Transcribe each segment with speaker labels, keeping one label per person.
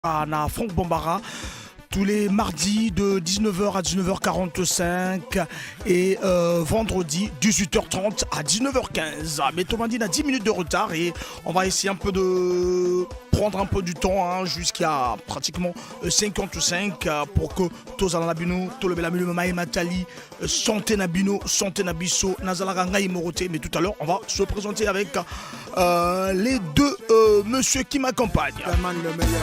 Speaker 1: Na Franck Bombara tous les mardis de 19h à 19h45 et vendredi 18h30 à 19h15. Mais Thomas a 10 minutes de retard et on va essayer un peu de prendre un peu du temps, hein, jusqu'à pratiquement 55 pour que tozala na bino, tolobela bino maye matali santé na bino, santé na biso. Nazalaka ngai moko te, mais tout à l'heure on va se présenter avec les deux monsieur qui m'accompagnent.
Speaker 2: Le meilleur.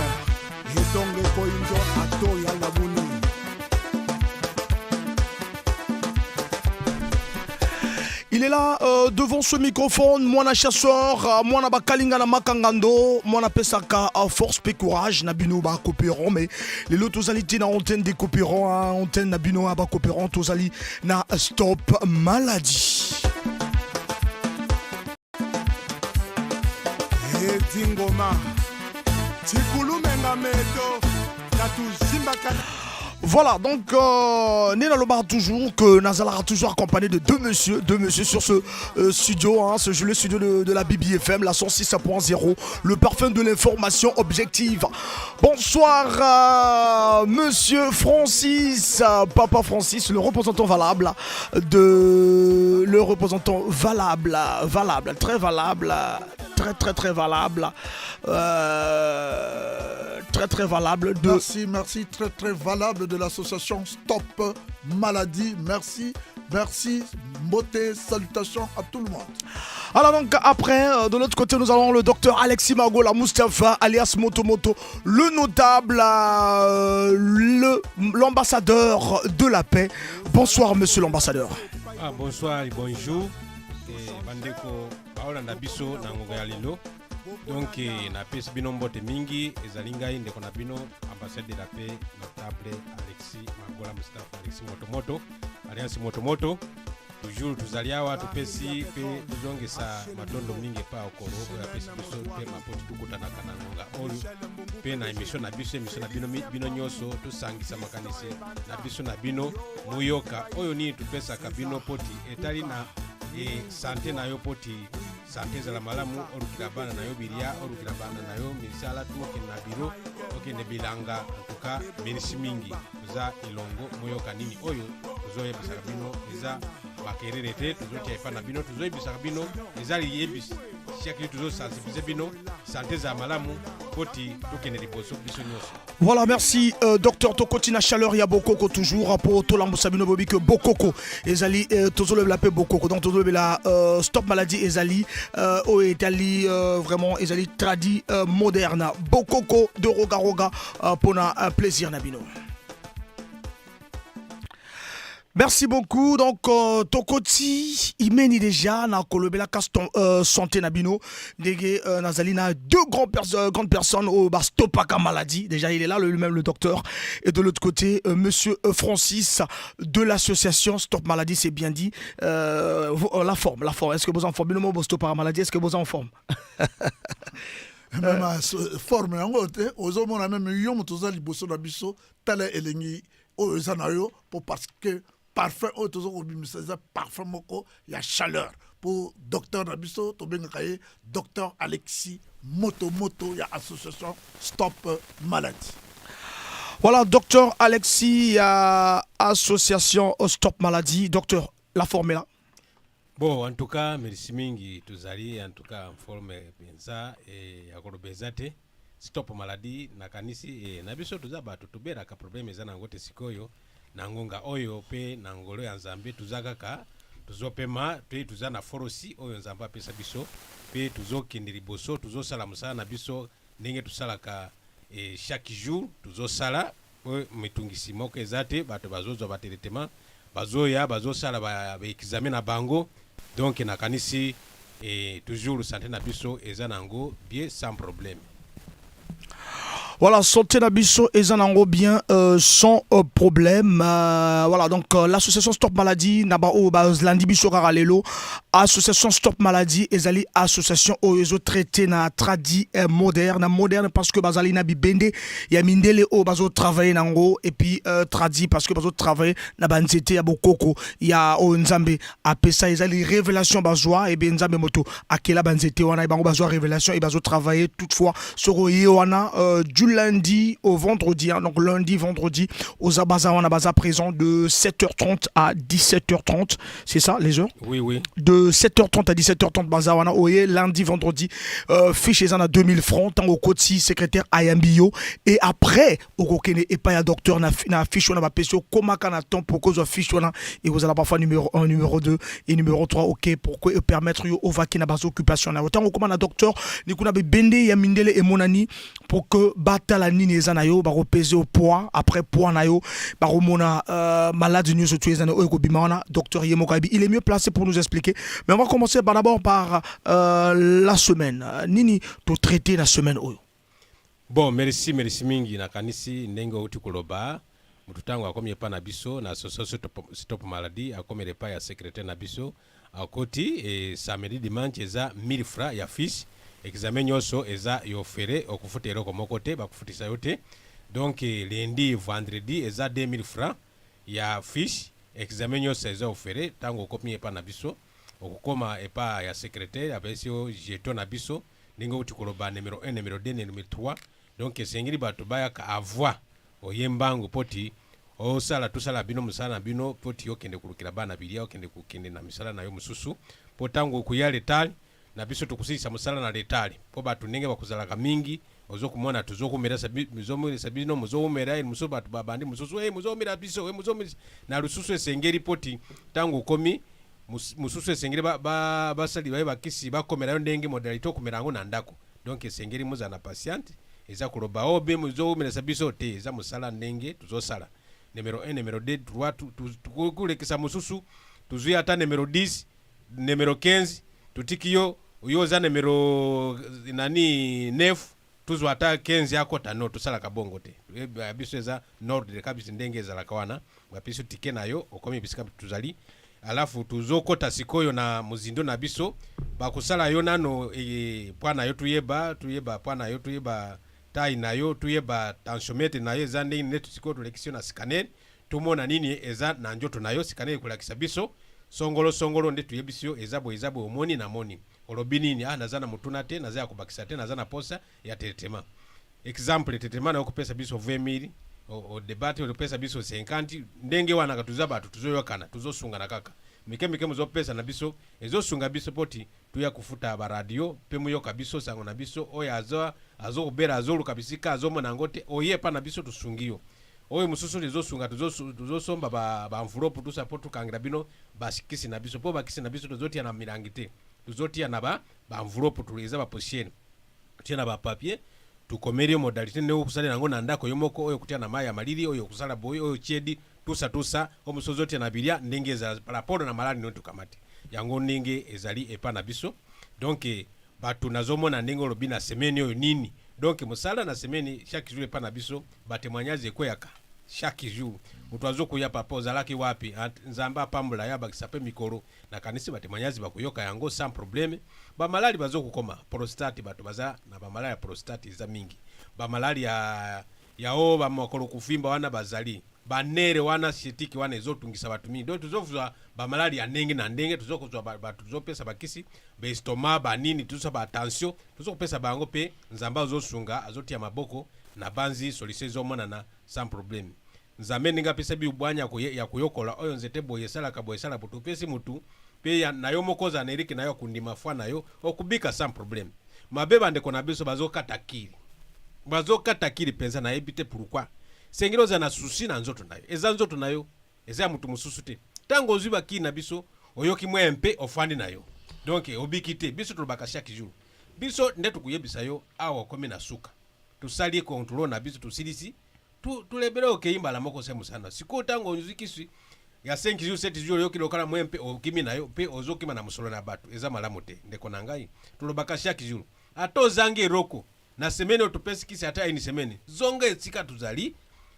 Speaker 1: Il est là devant ce microphone, mwana chasseur, mwana bakalinga na makangando, mwana pesaka force pe courage na bino ba coopérant, mais les lotos tozali te na antenne des coopérants, hein, antenne na bino ba coopérant, tozali na Stop Maladie.
Speaker 2: Edingoma Chikulumenga meto Natuzimbaka.
Speaker 1: Voilà, donc Nena Lobar toujours, que nazalaka toujours accompagné de deux messieurs sur ce studio, hein, ce le studio de la BBFM, la 106.0, le parfum de l'information objective. Bonsoir, monsieur Francis, Papa Francis, le représentant valable de, le représentant valable, valable, très valable, très très très valable, très très valable de
Speaker 2: Merci, merci, très très valable de l'association Stop Maladie. Merci, merci, beauté, salutations à tout le monde.
Speaker 1: Alors donc après, de l'autre côté, nous avons le docteur Alexis Magola Mustafa, alias Moto Moto, le notable, l'ambassadeur de la paix. Bonsoir, monsieur l'ambassadeur.
Speaker 3: Ah, bonsoir et bonjour. Et bandeko baolanda biso na ngonga ya lelo. Donc napesi bino mbote mingi, ezali ngai ndeko na bino ambassadeur de la paix, notable Alexis Magola Mustafa, Alexis Motomoto, Alliance Motomoto. Toujours tozali awa, topesi mpe tozongisa matondo mingi epai okolo oyo apesi biso mpe mapoti tokutanaka na ngonga oyo mpe na émission na biso, émission na bino, bino nyonso tosangisa makanisi na biso na bino, moyoka oyo nini topesaka bino poti etali na santé na yo, poti santé ezala malamu, olukila bana na yo bilia, olukila bana na yo misala, tu okende na biro, okende bilanga. En tout cas, merci mingi, toza elongo, moyoka nini oyo tozoyebisaka bino. Eza bakerere te tozotia epai na bino, tozoyebisaka bino, eza liyebisi chaque jour, tozosensibiliser bino santé ezala malamu poti tokende liboso biso nyonso.
Speaker 1: Voilà, merci docteur. Tokoti na chaleur ya bokoko toujours pour tolambusa bino bobi que bokoko ezali tozolobela pe bokoko, donc tozolobela Stop Maladie, ezali oyo etali vraiment ezali tradi moderne, bokoko de Roga Roga pona plaisir na bino. Merci beaucoup. Donc, Tokoti, imeni déjà, na kolobela santé na bino. Ndenge, nazali na deux grandes personnes oyo ba stopaka maladie. Déjà, il est là, le même le docteur. Et de l'autre côté, monsieur Francis de l'association Stop Maladie, c'est bien dit. La forme, la forme. Est-ce que vous en forme? Bino stopaka maladie, est-ce que vous en forme?
Speaker 2: Même forme yango te, ozomona même yo moto oza liboso na biso, tala elengi oyo eza na yo po parce que parfum oyo toza kobimisa eza parfum moko ya chaleur. Po docteur na biso, tobengaka ye docteur Alexis Moto Moto ya association Stop Maladie.
Speaker 1: Voilà, docteur Alexis, association Stop Maladie. Docteur, la forme est là.
Speaker 3: Bon, en tout cas, merci mingi, tozali en tout cas en forme mpenza ya koloba eza te. Stop Maladie, nakanisi na biso toza bato tobelaka, problème eza nango te. Sikoyo na ngonga oyo mpe na ngolo ya Nzambe toza kaka tozopema mpe toza na forosi oyo Nzambe apesa biso mpe tozokende liboso, tozosala mosala na biso ndenge tosalaka chaque jour tozosala po mitungisi moko eza te. Bato bazozwa batraitement, bazoya bazosala baexamen na bango. Donc nakanisi toujours santé na biso eza nango bien, sans problème.
Speaker 1: Voilà, santé na biso eza nango bien, sans problème. Voilà, donc l'association Stop Maladie, na ba oyo balandi biso kaka lelo, association Stop Maladie ezali association oyo ezo traiter na tradi moderne, moderne parce que bazali na bibende ya mindele oyo bazo travailler nango, et puis tradi parce que bazo travailler na banzete ya bokoko ya oyo Nzambe apesa, ezali révélation bazwa ebe Nzambe moto akela banzete wana, bango bazwa révélation et bazo travailler. Toutefois, soko ye wana du Du lundi au vendredi, hein, donc lundi, vendredi, aux Abaza, on a présent de 7h30 à 17h30. C'est ça les heures?
Speaker 3: Oui.
Speaker 1: De 7h30 à 17h30, baza wana, oye, lundi, vendredi, fiche eza na 2000 francs, tango okoti, secrétaire ayambi yo, et après, okokende epai ya docteur na fiche wana bapesi yo, komaka na temps pour kozwa fiche wana, et vous allez parfois numéro 1, numéro 2 et numéro 3, ok, pour que permettre yo ovaki na bas occupation na autant okoma na docteur ni kuna bende ya mindele emonani pour que batala nini eza na yo, bakopese yo poids, après poids na yo bakomona malade nyonso tu eza na oyo ekobima wana. Docteur ye moko ayebi, il est mieux placé pour nous expliquer, mais on va commencer par d'abord par la semaine. Nini to traité la semaine oyo?
Speaker 3: Bon, merci, merci mingi. Nakanisi ndenge outi koloba, motu ntango akomi epai na biso na association Stop Maladie, akomela epai ya secrétaire na biso, akoti e, samedi, dimanche eza 1000 francs ya fiche, examen nyonso eza yo ofele, okufuta eloko moko te, bakufutisa yo te. Donc lundi, vendredi eza 2000 francs ya fiche, examen nyonso eza ofele. Ntango okomi epai na biso, okokoma epai ya secrétaire, apesi yo jeton na biso ndenge outi koloba, numéro 1, numéro 2, numéro 3. Donc esengeli bato bayaka avoir oye mbangu mpo ti osala, tosala bino mosala na bino, mpo ti okende kolukela bana bilia, okende kokende na misala na yo mosusu, mpo ntango okoya retard na biso, tokosilisa mosala na retard, mpo bato ndenge bakozalaka mingi, ozokomona tozokomelesa bino, mozowumela mosusu, bato babandi mosusu, hey, mozowumela biso, hey, mozowumela na lususu. Esengeli mpo ti ntango okomi mosusu, esengeli basali baye bakisi bakomela yo ndenge modalité okomela yango na ndako. Donc esengeli mozala na patiente. Eza koloba oyo be mozowumelesa biso te, eza mosala ndenge tozosala, numéro 1, numéro 2, 3, kolekisa mosusu, tozwi ata numéro 10, numéro 15, totiki yo, yo oza numéro nani, 9, tozwa ata 15 akota. No, tosalaka bongo te. Biso eza n'ordre kabisi ndenge ezalaka wana. Bapesi ticket na yo, okomi bisika tozali, alafu tozokɔta sikoyo na mozindo na biso. Bakosala yo nano poids na yo, tuyeba poids na yo, tuyeba taille na yo, tuyeba tensiomètre na yo eza ndenge neti. Sikoyo tolekisi yo na scanner, tomona nini eza na nzoto na yo. Scanner ekolakisa biso songolo songolo, nde tuyebisi yo eza boye, eza boye. Omoni namoni, olobi nini? Ah, naza na motuna te, naza ya kobakisa te, naza na posa ya traitement. Exemple, traitement na yo kopesa biso 20 000, odebate opesa biso 50. Ndenge wana ka tuza bato, tuzoyokana, tuzosungana kaka mike mike. Muzopesa na biso ezosunga biso poti tuya kufuta baradio mpe muyoka biso sango na biso. Oyo azokobela, azoluka bisika, azomona yango te, oye epa na biso, tosungi yo. Oyo mosusu ezosunga, tozosomba baenveloppe tusa mpo tukangira bino bakisi na biso, mpo bakisi na biso tozotia na milangi te, tozotia na baenveloppe, eza bapochette, tia na bapapier, tukomeli yo modalité ndenge okosalela yango na ndako yo moko, oyo kotia na mai ya malili, oyo kosala boye, oyo tiedi tusa tusa, oyo mosusu ozotia na bilia ndenge ezala par rapport na maladi no tokamate yango ndenge ezali epa na biso. Donc bato nazomona ndenge olobi na semaine oyo nini. Donc mosala na semaine, chaque jour epa na biso batémoignage ekweyaka chaque jour. Moto azokoya: "Papa, ozalaki wapi? Nzambe apambola ye, abakisa mpe mikolo." Nakanisi batémoignage bakoyoka yango sans problème. Bamaladi bazokokoma prostate, bato baza na bamaladi ya prostate eza mingi, bamaladi ya oyo bamakolo kufimba wana, bazali banerfs wana sciatique wana ezotungisa bato mingi. Donc tozozwa bamaladi ya ndenge na ndenge, tozokozwa bato, tozopesa bakisi baestomac, banini, tozosala batension, tozokopesa bango mpe Nzambe azosunga, azotia maboko na banzi, solution ezomonana sans problème. Nzambe ndenge apesa bibwanya ya koyokola oyo nzete boye esalaka boye, esala boye, topesi mutu mpe na yo moko ozala na erike na yo ya kondima foi na yo, okobika sans problème. Mabe, bandeko na biso bazokata kiri, bazokata kiri mpenza, nayebi te pourquoi. Sengeli ozala na souci na nzoto na yo, eza nzoto na yo, eza ya motu mosusu te. Ntango ozwi bakiri na biso, oyoki mwa mpe ofandi na yo, donc obiki te. Biso tolobaka chaque jour, biso nde tokoyebisa yo awa okomi na suka, tosali contrôle na biso, tosilisi, tulebele, okei mbala moko se mosana. Sikoyo ntango ozwi kisi ya 5 jours, 7 jours, oyoki lokala mwe mpe okimi na yo mpe ozokima na mosolo na bato, eza malamu te. Ndeko na ngai, tolobaka chaque jour, ata ozangi eloko na semaine oyo topesi kisi, ata une semaine, zonga esika tozali,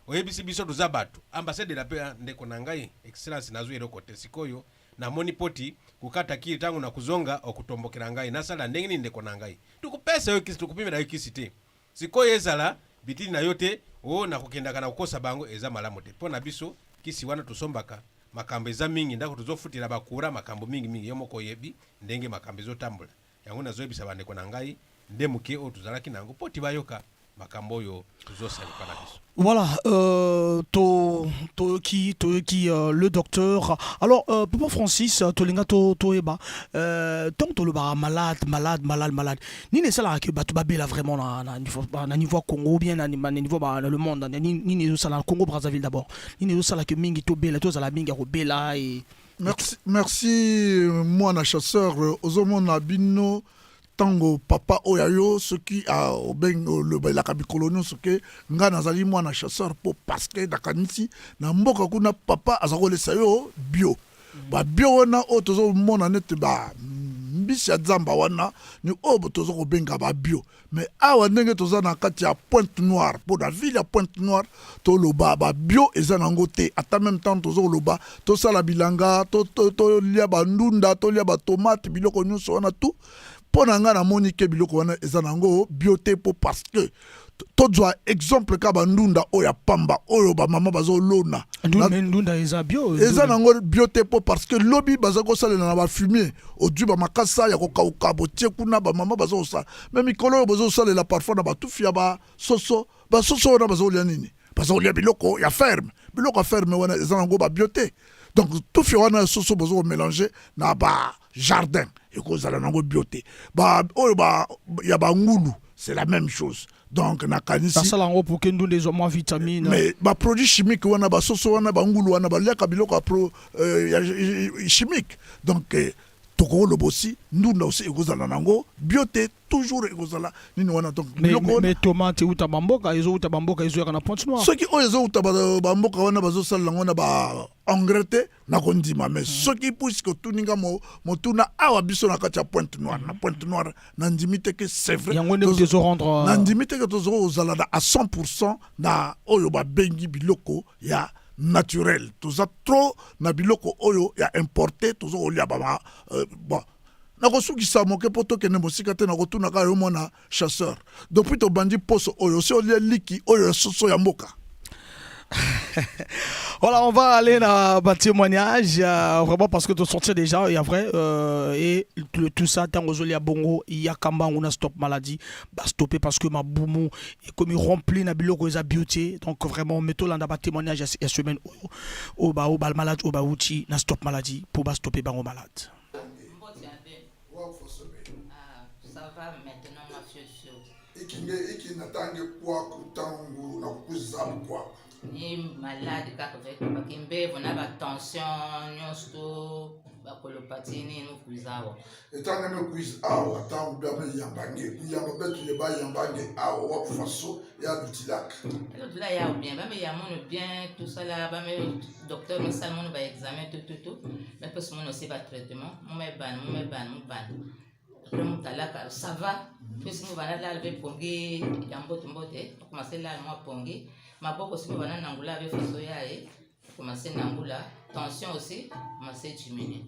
Speaker 3: oyebisi biso, toza bato ambassadeur mpe: "Ah, ndeko na ngai, excellence, nazwi eloko te. Sikoyo namoni poti kokata kili, ntango na kozonga okutombokela ngai, nasala ndenge nini? Ndeko na ngai, tukopesa yo kisi, tukopimela yo kisi te. Sikoyo ezala bitili na yo te, o nakokendaka na kokosa bango, eza malamu te." Mpo na biso kisi wana tosombaka, makambo eza mingi, ndako tozofutela bakura, makambo mingimingi, yo moko oyebi ndenge makambo ezotambola. Yango nazoyebisa bandeko na ngai nde moke oyo tozalaki na yango mpo ti bayoka. makambo oyo tozosala epa na biso.
Speaker 1: Voilà, to toyoki toyoki le docteur. Alors papa Francis, tolinga to toyeba ntango tolobaka malade malade malade malade, nini esalaka ke bato babela vraiment na niveau ya Congo ou bien na niveau ba, na le monde? Nini ezosala na Congo Brazzaville d'abord? Nini ezosala ke mingi tobela, tozala mingi ya kobela e?
Speaker 2: Merci, merci mwana chasseur. Ozomona bino ntango papa oyo ayo soki obengi, olobelaka mikolo nyonso ke ngai nazali mwana chasseur, mpo parce que nakanisi na mboka kuna papa aza kolesa yo bio. Babio wana oyo tozomona neti bambisi ya nzamba wana ni oyo toza kobenga babio. Mais awa ndenge toza na kati ya Pointe Noire, mpo na ville ya Pointe Noire, toloba babio eza nango te. Ata même temps toza koloba tosala bilanga, tolia bandunda, tolia batomate, biloko nyonso wana tout, mpo na ngai namoni ke biloko wana eza nango bio te. Mpo parce que tozwa exemple ka bandunda oyo ya pamba oyo bamama bazolona.
Speaker 1: Ndunda eza bio?
Speaker 2: Eza nango bio te, mpo parce que lobi baza kosalela na bafumier, odwi bamakasa ya kokauka, botie kuna, bamama baza kosala. Mais mikolo oyo bazosalela parfois na batufi ya basoso. Basoso wana bazolia nini? Bazolia biloko ya ferme. Biloko ya ferme wana eza nango babio te. Donc tufi wana ya soso bozo komélanger na ba jardin, ekozala nango bio te. Ba oyo ba ya bangulu, c'est la même chose. Donc nakanisi
Speaker 1: basala yango pour ke ndunda ezwa mwa vitamine.
Speaker 2: Mais baproduit chimique wana, basoso wana, bangulu wana baliaka biloko ya ya chimique. Donc tokoloba aussi ndunda aussi ekozala nango bio te, toujours ekozala nini wana. Donc
Speaker 1: biloko mais tomate euta bamboka, ezouta bamboka, ezoyaka na Pointe Noire.
Speaker 2: Soki oyo ezouta bamboka wana bazosalela yango na ba engrais te, nakondima. Mais soki puisque otuni nga motuna awa biso na kati ya Pointe Noire, na Pointe Noire nandimi te ke c'est vrai.
Speaker 1: Yango nde ezorendre.
Speaker 2: Nandimi te ke tozokozala na à 100 na oyo babengi biloko ya naturel. Toza trop na biloko oyo ya importé, toza kolia bama bon, nakosukisa moke mpo tokende mosika te. Nakotuna kaka yo mwana chasseur, depuis tobandi poso oyo, osi olia liki oyo ya soso ya mboka?
Speaker 1: Voilà, on va aller dans le témoignage, vraiment parce que tu sortir déjà, il y a vrai, et tout ça, tant que bongo, il y a kamba, on a stop maladie, bah stopper parce que mabumu est comme rempli na biloko eza bio te. Donc vraiment, mettons là dans témoignage ya semaine, au ba au ba malade, au ba outi, na stop maladie, pour ba stopper bango malade.
Speaker 4: Ah, ça va maintenant, ma fille.
Speaker 2: Ikinge iki natange kwaku tangu nakukuzabu kwaku.
Speaker 4: Ni malade kaka bakimbevo na batension nyonso to bakolopathie nini kuzawa.
Speaker 2: Etange me quiz awa tangu bia me yambange kuyamba betu ye bayambange awa wapu faso ya lutilaka.
Speaker 4: Elotula ya bien, bameya mono bien, tosala bame docteur mesala mono baexamen, tout tout tout, mepesi mono aussi batraitement, mumebana mumebana mubana. Après mutalaka ça va, pesi mubana lala be pongi ya mbote mbote, commencé lala mwa pongi maboko soki bana nangula abe faso ya ye commencé nangula, tension aussi commencé diminuer.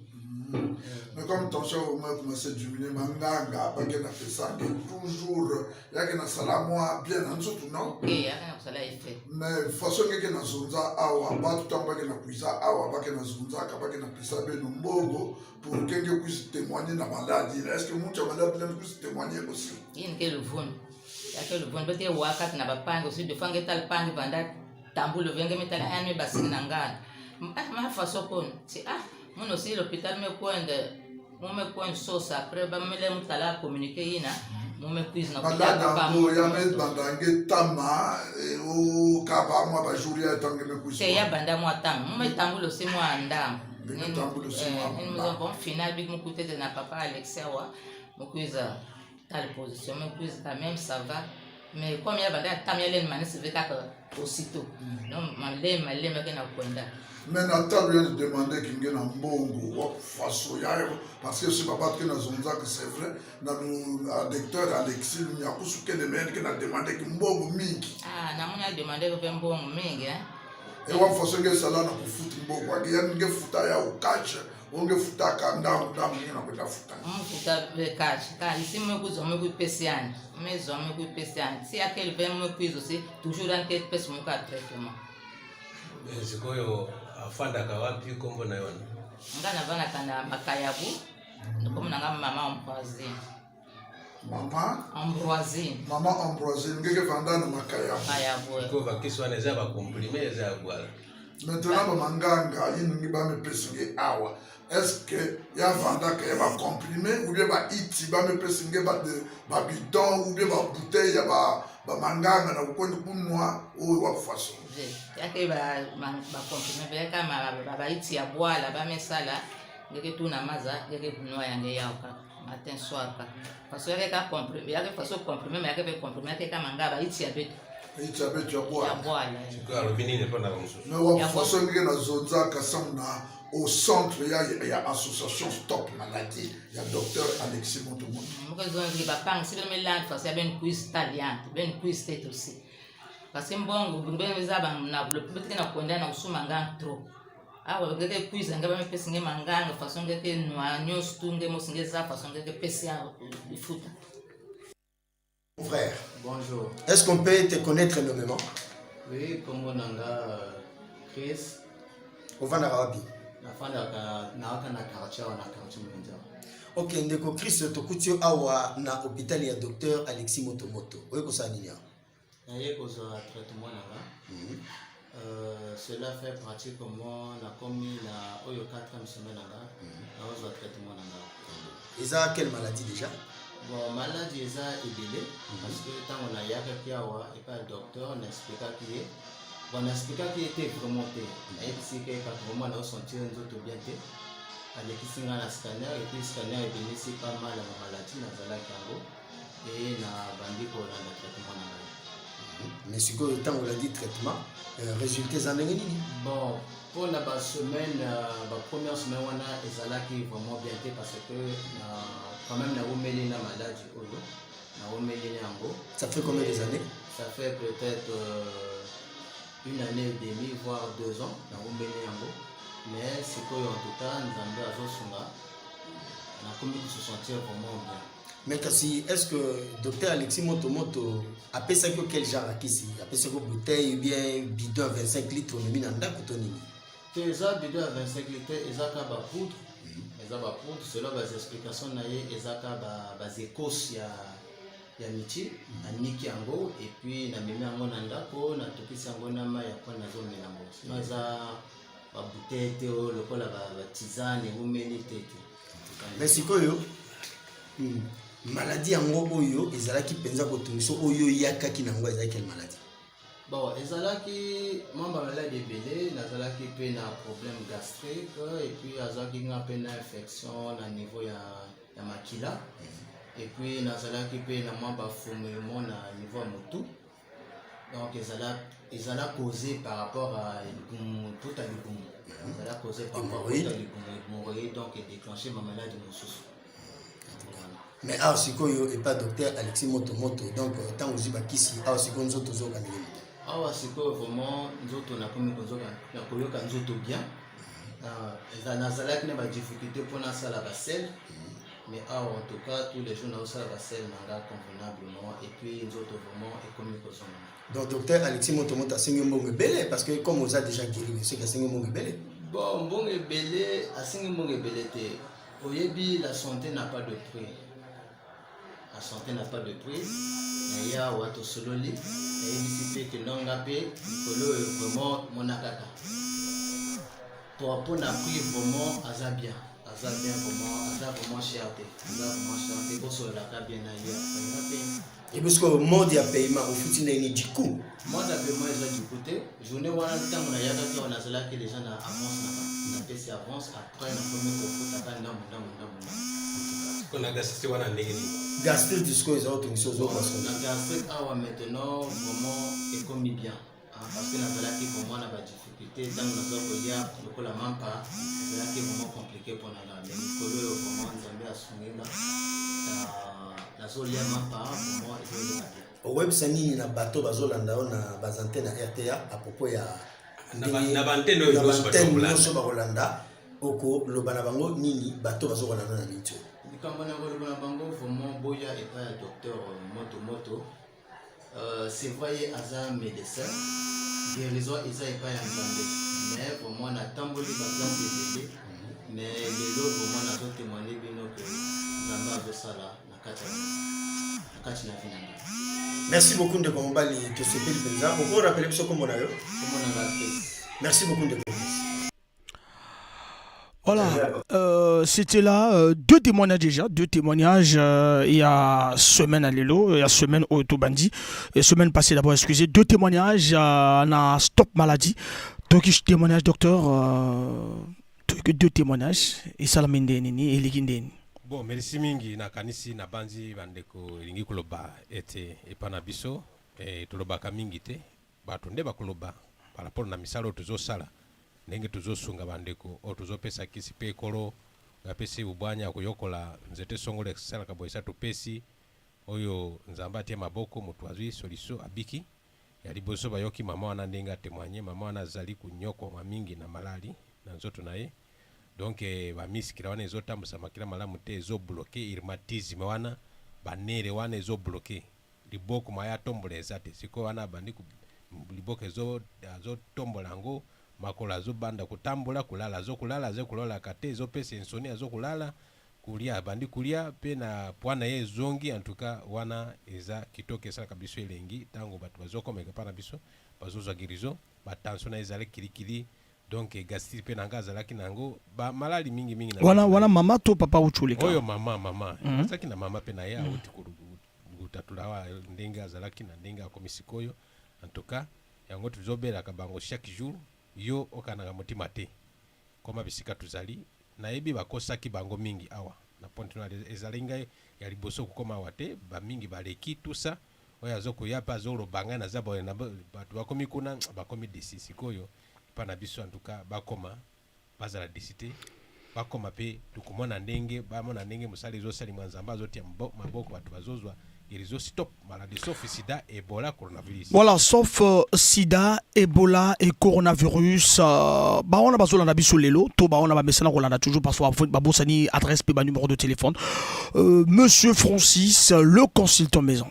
Speaker 2: Mais comme tension au moins commencé diminuer, manganga bake na pesange toujours yake na sala mwa bien na nzoto, non?
Speaker 4: Ok, yaka na kosala effet.
Speaker 2: Mais façon ngeke na zonza awa, bato ntango bake na kuiza awa, bake na zonzaka, bake na pesa beno mbongo pour kenge kuisi témoigner na maladie. Est ce que mutu ya maladie nani kuisi témoigner aussi?
Speaker 4: Yini ke luvunu yake luvunu bete wakati na bapangi aussi de fange tal pangi vanda tambulo venge metala ane basini na ngana. Ah, ma façon kono si ah muno si l'hôpital me kwende mume kwende sosa, après bamele mutala communiquer yina mume quiz na.
Speaker 2: Malade yango ya me banda nge tama okaba mwa bajour ya etange me kuisi?
Speaker 4: Te, ya banda mwa ntango mume tambulo si mwa ndambo.
Speaker 2: Ndenge tambulo si mwa ndambo.
Speaker 4: Bon, final bik mukutete na papa Alexia wa mukuiza tale position mukuiza quand même ça va. Mais comme ya banda tam ya lene manisi ve kaka aussitôt, donc maleme maleme ake na kwenda.
Speaker 2: Mais na ntango ya demande kinge na mbongo wa faso ya, parce que si papa ke na zonzaka, c'est vrai, na docteur Alexis Lunyakusu kende me ke na demande ki mbongo mingi.
Speaker 4: Ah, namoni ademande mpe mbongo mingi, hein.
Speaker 2: E wa faso nge sala na kofuta mbongo ake ya nge futa ya okashe onge futaka ndambu ndambu nge na kwenda futa.
Speaker 4: Mufuta cash ka isi mekuzwa mekupesiani mezwa mekupesiani si akeli ve mekwizo si toujours anke pesi muka traitement.
Speaker 3: Sikoyo afandaka wapi? Nkombo na yo wana?
Speaker 4: Nga navandaka na Makayabu, komi nanga mama Ambroisine.
Speaker 2: Mama
Speaker 4: Ambroisine.
Speaker 2: Mama Ambroisine ngeke vanda na makaya.
Speaker 4: Makayabo.
Speaker 5: Ko bakisi wana eza ba comprime eza ya bwala.
Speaker 2: Maintenant ba manganga iningi ba mepesi nge awa. Est-ce que ya vandaka ya ba comprime ou bien ba iti ba mepesi nge ba de ba bidon ou bien ba bouteille ya ba ba manganga na kokondi kunwa oyo wa façon.
Speaker 4: Yake ba ba comprime ba yaka ma ba ba iti ya bwala ba mesala ngeke tuna maza ngeke kunwa yange yao kaka. Matin soir kaka faso yake ka comprime yake faso comprime mais yake pe comprime yake ka manga ba iti ya beto.
Speaker 2: Iti ya beto ya bwala.
Speaker 4: Ya bwala.
Speaker 5: Sikoyo alobi nini mpo na bamosusu?
Speaker 2: Mais wa faso ndenge nazonzaka sango na au centre ya, ya association Stop Maladie ya docteur Alexis Motomoto.
Speaker 4: Moko ezongi bapanga si bino milandi faso ya beni quiz taliante beni quiz te aussi parce que mbongo bino eza ba na betike na konda na kusuma nga trop. Awa ngeke kuiza nge bamepesi nge manganga façon ngeke nwa nyonso tu nge mosi nge eza façon ngeke pesi ya lifuta.
Speaker 6: Frère.
Speaker 7: Bonjour.
Speaker 6: Est-ce qu'on peut te connaître nommément?
Speaker 7: Oui, kombo na nga Chris.
Speaker 6: Ovandaka wapi?
Speaker 7: Nafandaka naaka na quartier awa na quartier Mwenza.
Speaker 6: Ok, ndeko Chris, tokuti yo awa na hôpital ya docteur Alexis Motomoto. Oye kosala nini awa?
Speaker 7: Naye kozwa traitement na nga. Cela fait pratiquement nakomi na oyo 4e semaine na nga. Naozwa traitement na nga.
Speaker 6: Eza quelle maladie déjà?
Speaker 7: Bon, maladie eza ebele parce que ntango nayakaki awa epai ya docteur na expliquaki ye. Bon, na expliquaki ye te vraiment te. Nayebisi ye kaka vraiment naosentir nzoto bien te. Alekisi nga na scanner et puis scanner ebimisi pas mal ya maladie nazalaki yango. Et na bandi kolanda traitement na ngai.
Speaker 6: Mais sikoyo ntango olandi traitement, résultat eza ndenge nini?
Speaker 7: Bon, mpo na ba semaine, ba première semaine wana ezalaki vraiment bien te parce que na, quand même naumeli na maladie oyo, naumeli na yango.
Speaker 6: Ça fait combien des années?
Speaker 7: Ça fait peut-être une année et demie, voire 2 ans, naumeli yango. Mais sikoyo en tout cas, Nzambe azosunga, nakomi ko se sentir vraiment bien.
Speaker 6: Mais kasi, est-ce que docteur Alexis Motomoto apesaki yo quel genre ya kisi? Apesaki yo bouteille ou bien bidon ya 25 litres omemi na ndako to nini?
Speaker 7: Te, eza bidon ya 25 litres, eza ka ba poudre. Eza ba poudre, selon ba explications na ye, eza ka ba écosse ya miti, aniki yango et puis namemi yango na ndako, natokisi yango na mai après nazomela yango. Sinon eza ba bouteille te oyo lokola ba tisane ewumeli te te.
Speaker 6: Mais sikoyo, maladie yango oyo ezalaki mpenza kotungisa oyo oyakaki na yango ezalaki quelle maladie?
Speaker 7: Bon, ezalaki mwa ba maladie ebele, nazalaki mpe na problème gastrique et puis azalaki nga mpe na infection na niveau ya makila et puis nazalaki mpe na mwa ba fourmillement na niveau ya motu. Donc ezala causé par rapport à libumu, tout à libumu. Ezala causé par rapport à
Speaker 6: Hémorroïde.
Speaker 7: tout à libumu, hémorroïde, donc déclenché ma maladie mosusu.
Speaker 6: Mais awa sikoyo epa docteur Alexis Motomoto, donc ntango ozwi bakisi awa sikoyo nzoto ozoyoka ndenge nini?
Speaker 7: Awa sikoyo vraiment nzoto nakomi kozoka, nakoyoka nzoto bien. Nazalaki na ba difficulté mpo nasala ba sel, mais awa en tout cas tous les jours nazosala ba sel na nga convenablement et puis nzoto vraiment ekomi kozonga.
Speaker 6: Donc docteur Alexis Motomoto asengi mbongo ebele parce que comme oza déjà guéri, mais soki asengi mbongo ebele.
Speaker 7: Bon, mbongo ebele, asengi mbongo ebele te. Oyebi, la santé n'a pas de prix. La santé n'a pas de prix. Na ya awa tosololi, nayebisi mpe ke ndonga mpe likolo oyo vraiment mona kaka. Pour mpo na prix vraiment aza bien. Aza bien vraiment, aza vraiment cher te. Aza vraiment cher te, bosololaka bien na ye. Nga mpe.
Speaker 6: Et parce que mode ya paiement ofuti ndenge nini du coup?
Speaker 7: Mode ya paiement eza du coup te. Journée wana ntango nayakaki awa nazalaki déjà na avance na nga. Napesi avance après nakomi kofutaka ndambo, ndambo, ndambo, ndambo.
Speaker 5: Sikoyo na gastrite wana ndenge nini?
Speaker 6: Gastrite sikoyo eza otongisa ozoyoka soni.
Speaker 7: Na gastrite awa maintenant vraiment ekomi bien. Hein, parce que nazalaki vraiment na ba difficulté ntango naza kolia lokola mampa ezalaki vraiment compliqué mpo na nga. Mais mikolo oyo vraiment Nzambe asungi nga. Nazolia mampa vraiment ezoleka bien.
Speaker 6: Okoyebisa nini na bato bazolanda yo na ba antenne ya RTA à propos ya
Speaker 5: Na
Speaker 6: ndenge
Speaker 5: na ba antenne oyo
Speaker 6: na ba
Speaker 5: nyonso bato
Speaker 6: antenne
Speaker 5: bakolanda.
Speaker 6: nyonso bakolanda, okoloba na bango nini bato bazokolanda na miniti oyo?
Speaker 7: Likambo na koloba na bango vraiment boya epai ya docteur Motomoto. C'est vrai ye aza médecin, guérison eza epai ya Nzambe, mais vraiment natamboli ba place ebele, mais lelo vraiment nazo témoigner bino que Nzambe azosala na kati ya biso. kati na vie na ngai.
Speaker 6: Merci beaucoup ndeko mobali, tosepeli mpenza. Oko rappeler biso kombo na yo?
Speaker 7: Kombo na nga Chris.
Speaker 6: Merci beaucoup ndeko Chris.
Speaker 1: Voilà, c'était là deux témoignages déjà, deux témoignages il y a semaine à Lelo, il y a semaine au Tobandi, et semaine passée d'abord, excusez, deux témoignages na Stop Maladie. Donc, témoignage docteur, deux témoignages, et ça la mende nini, et liginde.
Speaker 3: Bon, merci mingi nakanisi nabanzi bandeko elingi koloba ete epa na biso tolobaka mingi te, bato nde bakoloba par rapport na misala oyo tozosala, ndenge tozosunga bandeko oyo tozopesa kisi mpe ekolo apesi bobwanya ya koyokola nzete songolo esalaka boye esa topesi oyo Nzambe atie maboko, moto azwi solution, abiki. Ya liboso bayoki mama wana ndenge atémoigne. Mama wana azali konyokwama mingi na malali na nzoto na ye, donc bamuscles wana ezotambusa makila malamu te, ezobloquer, rhumatisme wana, banerfs wana ezobloquer, liboko maya atombola eza te. Sikoyo wana abandi liboko azotombola yango, makolo azobanda kotambola, kolala azokolala, azokolalaka te, ezopesa insomnie, azokolala, kulia abandi kulia mpe na poids na ye ezongi. En tout cas wana eza kitoko, esalaka biso elengi ntango bato bazokomeka mpa na biso, bazozwa guérison. Batension na ye ezali kilikili, donc gastrite mpe na nga azalaki na yango, bamalali mingimingi.
Speaker 1: Wana wana mama to papa uchulika?
Speaker 3: Oyo mama, mama azalaki na mama mpe na ye awuti kotatula awa ndenge azalaki na ndenge akomi sikoyo. En tout cas yango tozobelaka bango chaque jour, yo okanaka motima te, koma bisika tozali. Nayebi bakosaki bango mingi awa na Pointe Noire, ezali ngai ya liboso kokóma awa te, bamingi baleki tusa oyo azokoya mpe azoloba ngai naza boye na bato bakomi kuna, bakomi déçus. Sikoyo epa na biso, en tout cas bakoma bazala déçus te, bakoma mpe tokomona ndenge bamona ndenge mosala ezosalimwa, Nzambe azotia maboko, bato bazozwa guérison, stop maladie sauf sida, Ebola, coronavirus.
Speaker 1: Voilà, sauf sida, Ebola et coronavirus. Ba on a bazolanda biso lelo, to ba on a ba mesana kolanda toujours parce que babosani adresse pe ba numéro de téléphone. Monsieur Francis, le consultant maison.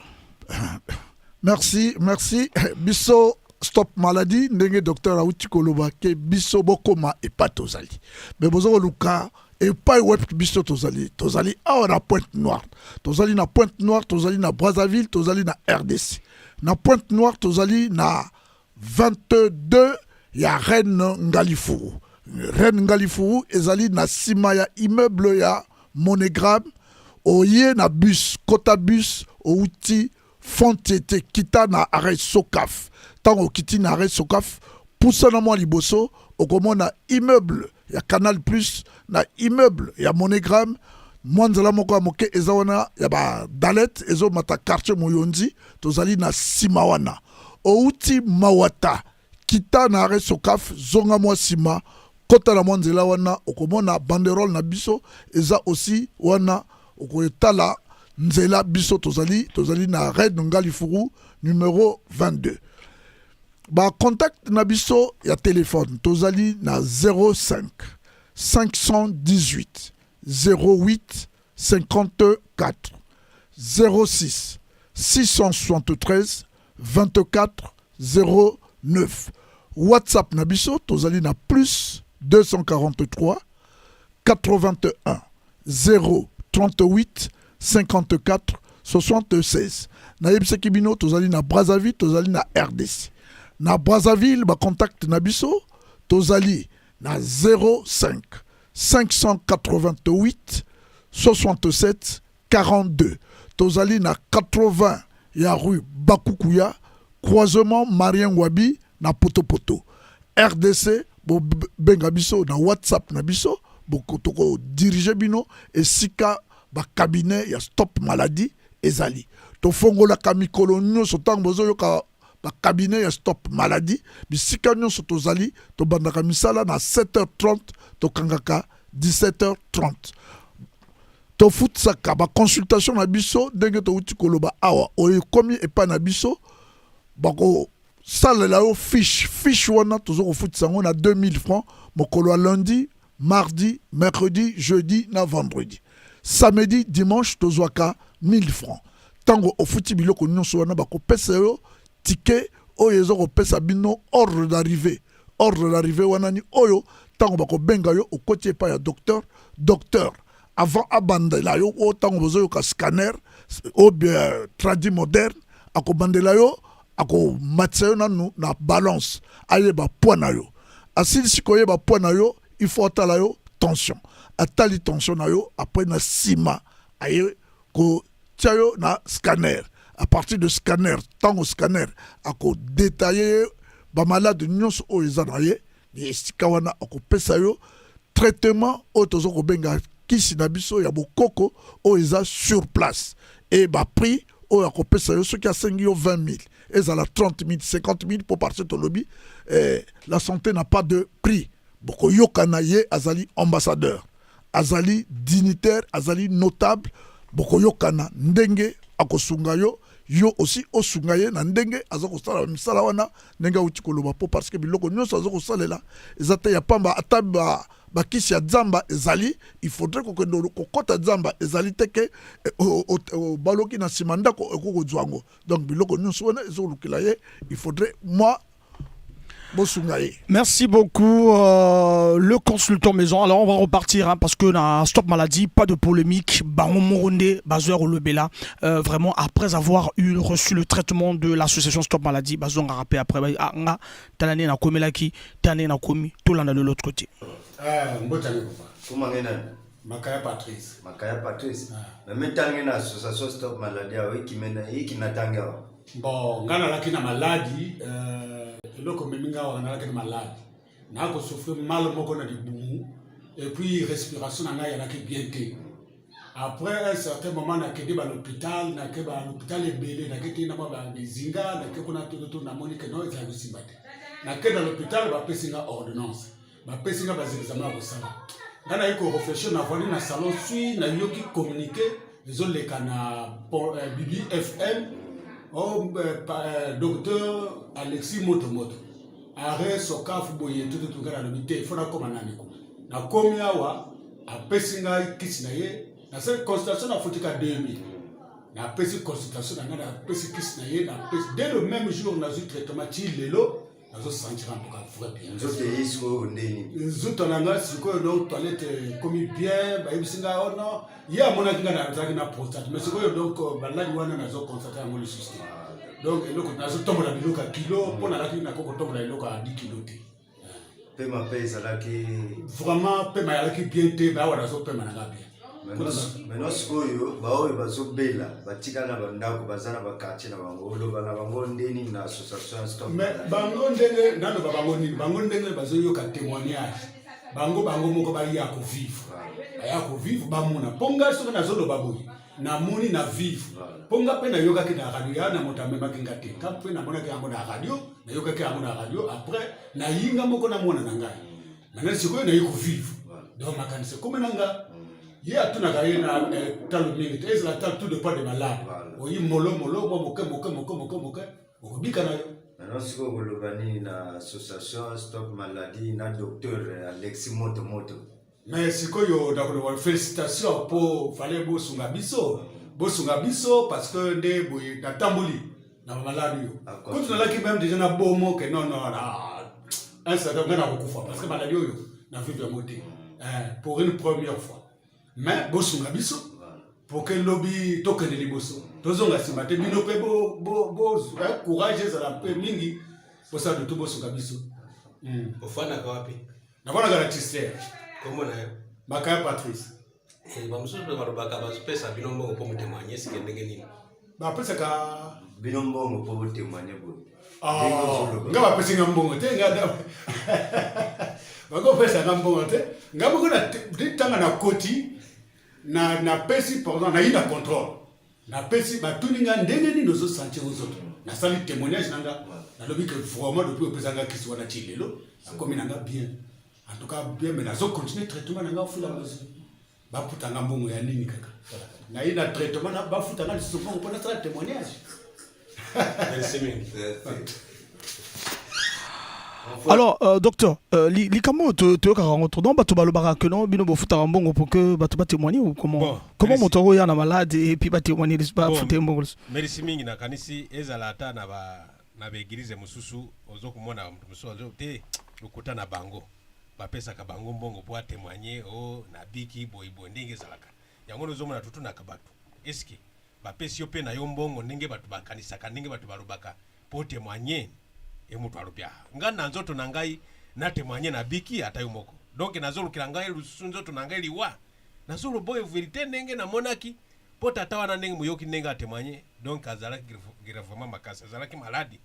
Speaker 2: Merci, merci. Biso Stop Maladie, ndenge docteur auti koloba ke biso bokoma epa tozali. Mais bozo koluka epai wapi biso tozali? Tozali awa na Pointe Noire. Tozali na Pointe Noire, tozali na Brazzaville, tozali na RDC. Na Pointe Noire tozali na 22 ya Reine Ngalifuru. Reine Ngalifuru ezali na nsima ya immeuble ya Monogram. Oye na bus, kota bus, outi Fontiete, kita na arrêt Sokaf. Ntango okiti na arrêt Sokaf, pusana mwa liboso, okomona immeuble ya Canal Plus na immeuble ya Monogram. Mwa nzela moko ya moke eza wana ya badalete ezomata quartier Moyonzi, tozali na nsima wana. Outi Mawata, kita na arrêt Sokaf, zonga mwa nsima, kota na mwa nzela wana, okomona banderole na biso eza aussi wana, okotala nzela biso tozali. Tozali na Reine Ngalifuru numéro 22. Bacontact na biso ya telefone, tozali na 05 518 08 54, 06 673 24 09. WhatsApp na biso, tozali na plus 243 81 0 38 54 76. Nayebisaki bino tozali na Brazzaville, tozali na RDC. Na Brazzaville, bacontact na biso, tozali na 05 588 67 42. Tozali na 80 ya rue Bakukuya, croisement Marien Ngouabi na Potopoto. RDC, bobenga biso na WhatsApp na biso, tokodiriger bino esika bacabinet ya Stop Maladie ezali. Tofongolaka mikolo nyonso. Ntango bozoyoka bacabinet ya Stop Maladie, bisika nyonso tozali, tobandaka misala na 7h30, tokangaka 17h30. Tofutisaka baconsultation na biso ndenge touti koloba awa. Oyo ekomi epai na biso, bakosalela yo fiche. Fiche wana toza kofutisa yango na 2000 francs mokolo ya lundi, mardi, mercredi, jeudi na vendredi. Samedi, dimanche tozwaka 1000 francs. Ntango ofuti biloko nyonso wana, bakopesa yo ticket oyo eza kopesa bino ordre d'arrivée. Ordre d'arrivée wana ni oyo ntango bakobenga yo, okoti epai ya docteur, docteur. Avant abandela yo oyo ntango bozoyoka scanner oyo bien tradi moderne, akobandela yo, akomatisa yo nanu na balance, ayeba poids na yo. Asilisi koyeba poids na yo, il faut atala yo tension. Atali tension na yo, après na nsima aye kotia yo na scanner. À partir de scanner, ntango scanner akodetaille bamalade nyonso oyo eza na ye esika wana, akopesa yo traitement oyo toza kobenga kisi na biso ya bokoko oyo eza sur place. E baprix oyo akopesa yo, soki asengi yo 20 000, ezala 30 000, 50 000, mpo parce tolobi la santé n'a pas de prix. Bokoyokana, ye azali ambassadeur, azali dignitaire, azali notable. Bokoyokana ndenge akosunga yo, yo aussi osunga ye na ndenge aza kosala misala wana, ndenge awuti koloba, mpo parce que biloko nyonso aza kosalela eza te ya pamba. Ata bakisi ya nzamba ezali, il faudrait kokende kokɔta nzamba. Ezali te ke baloki na nsima ndako ekoki kozwa yango. Donc biloko nyonso wana ezokolukela ye, il faudrait moi bosunga ye.
Speaker 1: Merci beaucoup, le consultant maison. Alors, on va repartir, hein, parce que dans Stop Maladie, pas de polémique. Bango moko nde, bazo kolobela. Vraiment, après avoir reçu le traitement de l'association Stop Maladie, bazo rappelé après, ah, nga, tala na komelaki, tala na komi, tout l'en de l'autre côté.
Speaker 8: Ah, mbotani papa.
Speaker 9: Kuma nge nani?
Speaker 8: Makaya Patrice.
Speaker 9: Makaya Patrice. Me mitange na association Stop Maladie awa, ikina tange awa?
Speaker 8: Bon, nga nalaki na maladie, eloko memi nga awa, nalaki na maladie, nakosouffrir mal moko na libumu et puis respiration na ngai ezalaki bien te. Après un certain moment, nakende ba l'hôpital, nake ba l'hôpital ebele, nake te na mwa bazinga, nake kuna toto, namoni ke no, ezalaki kosimba te. Nake na l'hôpital, bapesi nga ordonnance, bapesi nga baexamen ya kosala. Nga nayi korefléchir, navandi na salon, sui nayoki communiqué ezoleka na Bibi FM, oh, docteur Alexis Motomoto, arrêt Sokafu boye tututu. Ngai nalobi te, fo nakóma nani kuna. Nakomi awa, apesi ngai kisi na ye, nasali consultation, nafutika 2000. Napesi consultation na ngai, napesi kisi na ye, napesi. Dès le même jour nazwi traitement, ti lelo nazosentir en tout cas vrai bien.
Speaker 9: Nzoto eyi sikoyo ndeni?
Speaker 8: Nzoto na ngai sikoyo, donc toilette ekomi bien. Bayebisi ngai, oh non, ye amonaki ngai nazalaki na prostate, mais sikoyo donc baladi wana nazoconstater yango lisusu te. Donc eloko nazotombola biloko ya kilo, mpo nalaki nako kotombola eloko ya 10 kilo te.
Speaker 9: Pema mpe ezalaki?
Speaker 8: Vraiment, pema ezalaki bien te, bawa nazopema na nga bien.
Speaker 9: Maintenant sikoyo, baoyo bazobela, batika na bandako, baza na baquartier na bango, oloba na bango ndeni na association Stop?
Speaker 8: Mais bango ndenge naloba bango nini? Bango ndenge bazoyoka témoignage, bango moko baya kovivre, baya kovivre, bamona. Mpo ngai soki nazoloba boye, namoni na vivre, mpo nga mpe nayokaki na radio ya na moto amemaki nga te, nga mpe namonaki yango na radio, nayokaki yango na radio. Après nayinga moko na mwana na ngai. Maintenant sikoyo nayi kovivre, donc makanisi ekómi na nga. Ye atunaka ye na talo mingi te, ezala talo, tout dépend de malade. Oyi molo molo, mwa moke moke moke moke moke, okobika na yo.
Speaker 9: Maintenant sikoyo koloba nini na association Stop Maladie na docteur Alexis Moto Moto?
Speaker 8: Mais sikoyo nakoloba félicitation, mpo fale bosunga biso, bosunga biso, parce que nde boye natamboli na bamaladi oyo. Kutu nalaki même déjà na bomo ke non non, na un certain ngai nakokufa, parce que maladie oyo na vivre yango te pour une première fois. Mais bosunga biso pour ke lobi tokende liboso, tozonga nsima te. Bino mpe courage ezala mpe mingi, bosala dutu, bosunga biso.
Speaker 5: Ofandaka wapi?
Speaker 8: Nafandaka na Tister.
Speaker 5: Kombo na yo?
Speaker 8: Makaya Patrice.
Speaker 5: Bamosusu mpe balobaka bazopesa bino mbongo mpo motémoigne, sike ndenge nini?
Speaker 8: Bapesaka
Speaker 9: bino mbongo mpo botémoigne boye?
Speaker 8: Nga bapesi nga mbongo te, nga bakopesa nga mbongo te. Nga moko ntanga nakoti, napesi, pardon, nayi na contrôle, napesi, batuni nga ndenge nini ozosentir nzoto. Nasali témoignage na nga, nalobi ke vraiment depuis opesa nga kisi wana ti lelo nakomi na nga bien, en tout cas bien, mais nazocontinue traitement na nga au fur et à mesure. Bafutanga mbongo ya nini? Kaka naye na traitement, bafutanga lisusu mbongo mpo nasala témoignage?
Speaker 5: Merci mingi.
Speaker 1: Alors, docteur, likambo toyokaka yango trop, donc bato balobaka que non, bino bofutaka mbongo pour que bato batémoigne ou comment?
Speaker 3: Bon,
Speaker 1: comment
Speaker 3: merci.
Speaker 1: Moto oyo na malade et puis batémoigne, bafute mbongo lisusu?
Speaker 3: Merci mingi. Nakanisi ezala ata na baéglise mosusu, ozokomona moto mosusu azo te lokuta na bango. Bapesaka bango mbongo mpo atémoigne o nabiki boyeboye ndenge ezalaka. Yango nde ozomona totunaka bato, eske bapesi yo mpe na yo mbongo ndenge bato bakanisaka, ndenge bato balobaka mpo témoigne? E moto alobi: ah, nga na nzoto na ngai na témoigne, nabiki, ata yo moko. Donc nazolukela ngai lisusu nzoto na ngai liwa. Nazoloba oyo vérité ndenge namonaki, mpo tata wana, ndenge moyoki ndenge atémoigne, donc azalaki gravement makasi, azalaki maladi,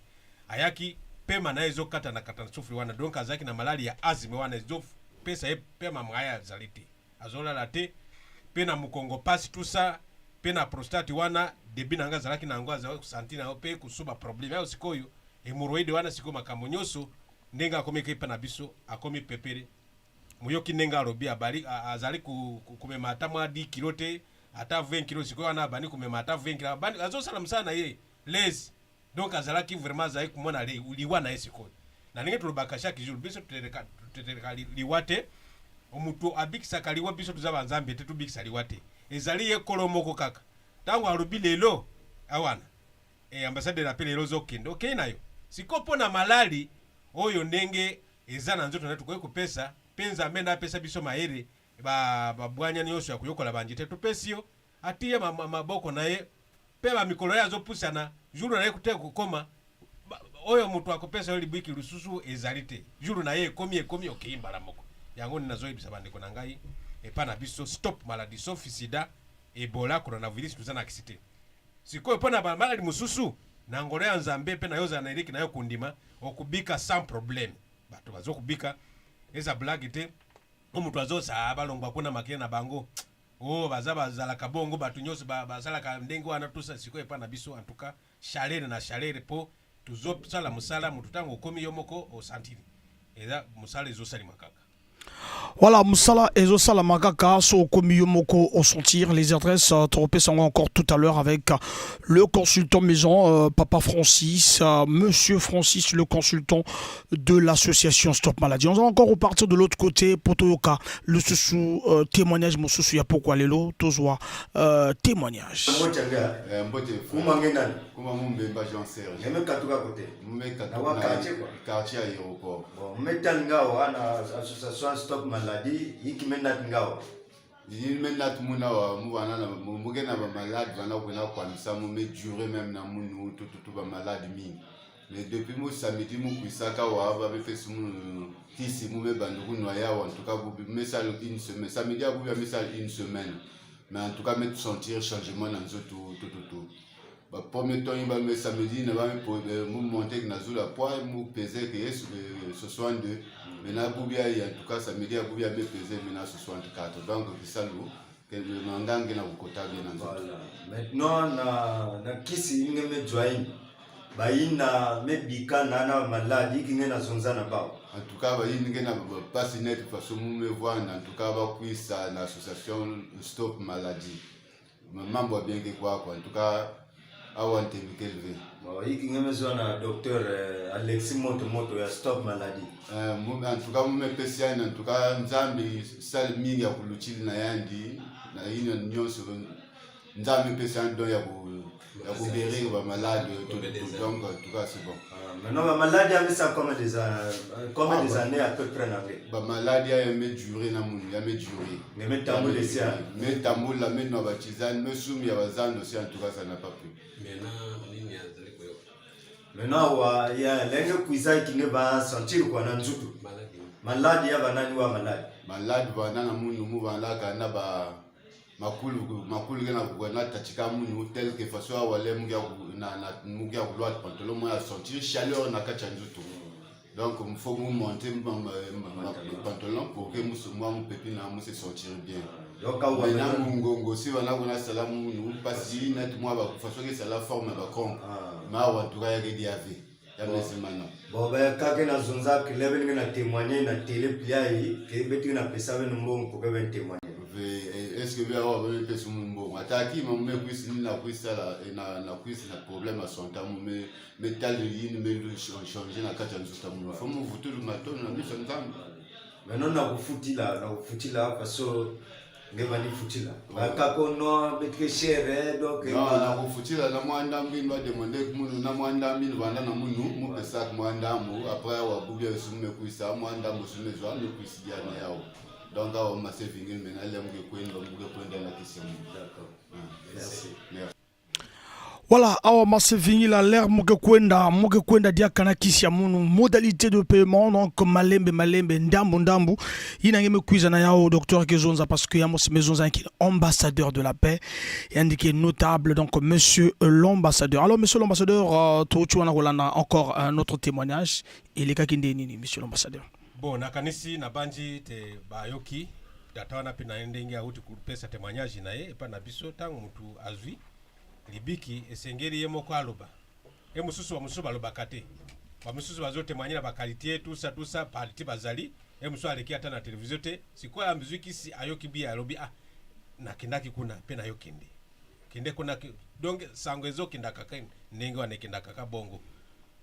Speaker 3: ayaki pema na ye ezokatana katana, souffle wana. Donc azalaki na maladi ya asthme wana ezopesa ye pema mwaye azali te, azolala te, mpe na mokongo pasi, tout ça, mpe na prostate wana début na ngai azalaki na yango, azalaki kosentir na yango mpe kosuba problème ayo. Sikoyo hémorroïde wana, sikoyo makambo nyonso ndenge akomi epa na biso, akomi pepere. Moyoki ndenge alobi, abali azali komema ata mwa 10 kilo te, ata 20 kilo. Sikoyo wana abandi komema ata 20 kilo, abandi azosala mosala na ye lese. Donc azalaki vraiment, azalaki komona liwa na ye. Sikoyo na ndenge tolobaka chaque jour, biso toteleka liwa te. Moto abikisaka liwa, biso toza banzambe te, tobikisa liwa te. Ezali ye kolo moko kaka. Ntango alobi lelo awana e, ambassadeur ape lelo ozokende, okei na yo. Sikoyo mpo na malali oyo ndenge eza na nzoto na, tokoki kopesa mpe Nzambe nde apesa biso mayele, babwanya nyonso ya koyokola banjete. Topesi yo, atiye maboko na ye mpe bamikolo ye azopusana, jour na ye te kokoma oyo moto akopesa yo libwiki lisusu ezali te. Jour na ye ekomi, ekomi, okei mbala moko. Yango nde nazoyebisa bandeko na ngai epa na biso: stop maladie, sauf sida, ebola, coronavirus, toza na kisi te. Sikoyo mpo na bamaladi mosusu, na ngolo ya Nzambe mpe na yo ozala na eliki na yo kondima, okobika sans problème. Bato bazokobika, eza blague te. O moto azosala, balongwa kuna, makili na bango o baza bazalaka bongo, bato nyonso basalaka ndenge wana tosa. Sikoyo epa na biso, en tout cas chaleur na chaleur, mpo tozosala mosala. Moto ntango okomi yo moko osentiri eza mosala ezosalima kaka.
Speaker 1: Voilà, mosala ezosalama kaka, so okomi yo moko sentir les adresses tropesa encore tout à l'heure avec le consultant maison, Papa Francis, Monsieur Francis, le consultant de l'association Stop Maladie. On va encore repartir de l'autre côté po toyoka le sous témoignage mosusu ya pokwa lelo, tozwa témoignage.
Speaker 9: Mbote.
Speaker 10: Kumange nani?
Speaker 9: Kuma Mumbemba Jean Serge.
Speaker 10: Neme katuka kote.
Speaker 9: Mume
Speaker 10: Na quartier quoi.
Speaker 9: Quartier aéroport.
Speaker 10: Bon, metali ngawa na association Stop Maladie, yiki menati ngawa.
Speaker 9: Yini menati muna wa mu bana na muke na ba malade bana kuna kwamisa mu me durer même na munu tututu ba malade mingi. Mais depuis mu samedi mu kuisaka wa ba bepesi mu kisi, mu me bandu kunwa yawa. En tout cas bubi mesala une semaine, samedi abubi mesala une semaine. Mais en tout cas me sentir changement na nzoto tututu. Ba premier temps ba me samedi na ba me monter na zula poids, mu peser que 62. Maintenant bubi ayi, en tout cas samedi abubi me peser maintenant 64. Donc bisalu ke mangange na kokota bien na nzoto.
Speaker 10: Voilà. Maintenant na kisi inge me join. Bayina me bika na maladi yiki nge na zonza na bao.
Speaker 9: En tout cas bayini nge na pasi net façon mu me vwanda, en tout cas bakwisa na association Stop Maladie. Mambo ya bien ke kwa quoi, en tout cas awa ntembi kelve.
Speaker 10: Bon, yiki nge me zwa na docteur Alexis Moto Moto ya Stop Maladie.
Speaker 9: En tout cas mumepesi yani, en tout cas Nzambe sali mingi ya kuluchili na yandi na ino nyonso. Nzambe epesi yani don ya koguérir bamalade, donc en tout cas c'est bon.
Speaker 10: Maintenant bamaladi amisa combien des années à peu près na nge?
Speaker 9: Bamaladi aya me duré na munu, ya me duré.
Speaker 10: Nge me tambula esi ya.
Speaker 9: Me tambula, me nwa batizane, me sumi ya bazando aussi, en tout cas ça n'a pas pris.
Speaker 5: Maintenant nini azali koyoka?
Speaker 10: Maintenant wa ya lenge kuisa kinge ba sentir kwa na nzutu.
Speaker 5: Maladi.
Speaker 10: Maladi ya banani wa maladi?
Speaker 9: Maladi bana na munu mu bandaka na ba makulu, makulu ke na na tachika munu tel que façon awale muki ya na muki ya kulwata pantalon mo ya sentir chaleur na kati ya nzutu. Donc il faut mu monter pantalon pour que musu mwa mupepi na mu se sentir bien.
Speaker 10: Donc awa
Speaker 9: maintenant mungongo si wana kuna sala munu pasi net mwa ba façon que sala forme ba crampe. Ma awa en tout cas ya ke diave ya mesimana.
Speaker 10: Bon, ben kake na zonza kilebe nge na témoigner na télé pliai ke beti na pesa ben mbongo ko ben témoigner.
Speaker 9: Est ce que be awa be pesa mu mbongo ata akima mu me kwisi na kwisala na kwisi na problème ya santé mu me metal yini me changer na kati ya nzoto mu fo mu vutulu matono na miso Nzambe.
Speaker 10: Maintenant na kufutila parce que Nge vandi futila bakako no betike cher eh, donc
Speaker 9: non nakofutila na mwa ndambu ino bademande munu na mwa ndambu ino vanda na munu mupesaka mwa ndambu après awa bubi esu mekwisa mwa ndambu esu mezwa mekwisi diana yawo donc awa masevingini mena lemuke kwenda muke kwenda na kisimu.
Speaker 10: D'accord, merci.
Speaker 9: Merci.
Speaker 1: Voilà, awa masevingila l'air muke kwenda muke kwenda diakana kisi ya munu, modalité de paiement donc malembe malembe, ndambu ndambu. Yinange mekwiza na yao docteur Kezonza parce que yamos mezonza qui est ambassadeur de la paix et indiqué notable, donc monsieur l'ambassadeur. Alors monsieur l'ambassadeur, tu wana kolanda encore un autre témoignage et les kaki nini, monsieur l'ambassadeur?
Speaker 3: Bon, nakanisi nabanji te bayoki tata wana mpe na ye ndenge awuti kopesa témoignage na ye epai na biso. Ntango motu azwi libiki, esengeli ye moko aloba. E mosusu, bamosusu balobaka te, bamosusu bazotémoigner na baqualité tusa tusa parti bazali. E mosusu aleki ata na televizio te. Sikoyo azwi kisi, ayoki bi, alobi: "Ah, nakendaki kuna mpe nayokende kende kuna." Donc sango ezokenda kaka ndenge wana, ekenda kaka bongo.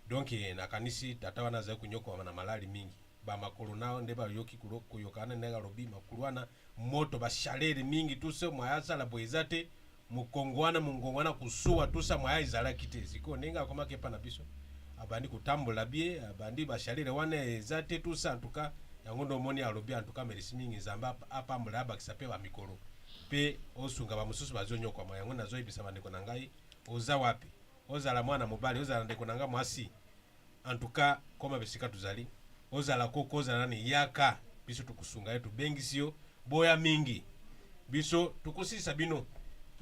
Speaker 3: Donc nakanisi tata wana azali konyokwama na malali mingi, bamakolo nao nde bayoki koyokana ndenge alobi makolo wana moto, bachaleur mingi tuso, mwaya asala boye eza te. Mokongo wana, mongongo wana kosuwa tusa, mwaya ezalaki te. Sikoyo ndenge akomaki epa na biso, abandi kotambola bie, abandi bachaleur wana eza te tusa. Antuka yango nde omoni alobi antuka merci mingi, Nzambe apambola, abakisa mpe bamikolo mpe osunga bamosusu bazonyokwama. Yango nazoyebisa bandeko na ngai, oza wapi, ozala mwana mobali, ozala ndeko na ngai mwasi, en tout cas koma bisika tozali, ozala koko, ozala nani, yaka, biso tokosunga ye. Tobengisi yo, boya mingi, biso tokosilisa bino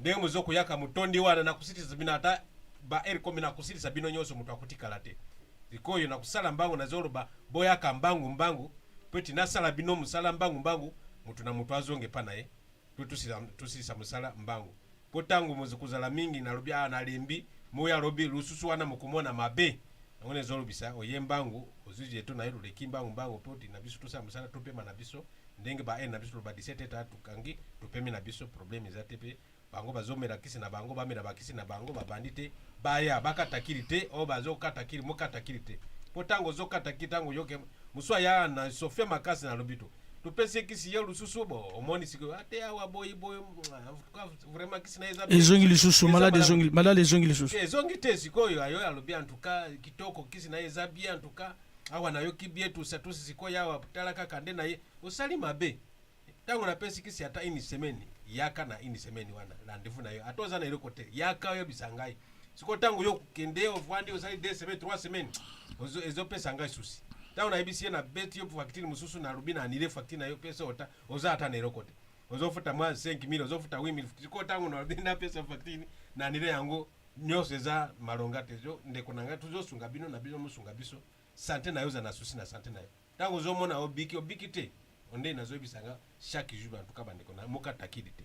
Speaker 3: ndenge mozokoyaka motondi wana. Nakosilisa bino ata ba heure komi, nakosilisa bino nyonso, moto akotikala te. Sikoyo nakosala mbangu, nazoloba boyaka mbangu mbangu po ete nasala bino mosala mbangu mbangu, moto na moto azonga epa na ye po tosilisa mosala mbangu. Mpo ntango kozala mingi, nalobi awa nalembi, moyo alobi lususu wana mokomona mabe yango nazolobisa oye mbangu, ozwi jeton na yo, toleki mbangu mbangu mpo na biso tosala mosala, topema na biso ndenge ba heure na biso toloba 17 eta tokangi, topemi na biso, problème eza te. Mpe bango bazomela kisi na bango, bamela bakisi na bango, babandi te, baya bakata kili te. Oyo bazokata kili, mokata kili te, mpo ntango ozokata kili, ntango oyoke mosu aya na sofia makasi, nalobi to topesi ye kisi ye lususu bo omoni sikoyo ate awa boyi boyi, vraiment kisi na ye eza
Speaker 1: ezongi lisusu malade, ezongi malade, ezongi lisusu.
Speaker 3: Ezongi te. Sikoyo ayo alobi en tout cas kitoko, kisi na ye eza bien, en tout cas awa nayoki bien tusa tusi. Sikoyo awa tala kaka nde na ye osali mabe. Ntango napesi kisi ata une semaine, yaka na une semaine wana rendez-vous na yo, ata oza na eloko te, yaka oyebisa ngai. Sikoyo ntango yo kende ovandi, osali 2 semaines, 3 semaines, ezopesa ngai susi. Ntango nayebisi ye, nabeti yo facture mosusu, nalobi na annuler facture na yo, pesa ota oza ata na eloko te, ozofuta mwa 5000, ozofuta 8000. Sikoyo ntango nalobi napesa facture na annuler yango nyonso, eza malonga te. Ndeko na ngai, tozosunga bino na bino, mosunga biso. Santé na yo, oza na susi na santé na yo, ntango ozomona obiki, obiki te. Nde nazoyebisanga chaque jour, en tout cas bandeko na mokatakili te.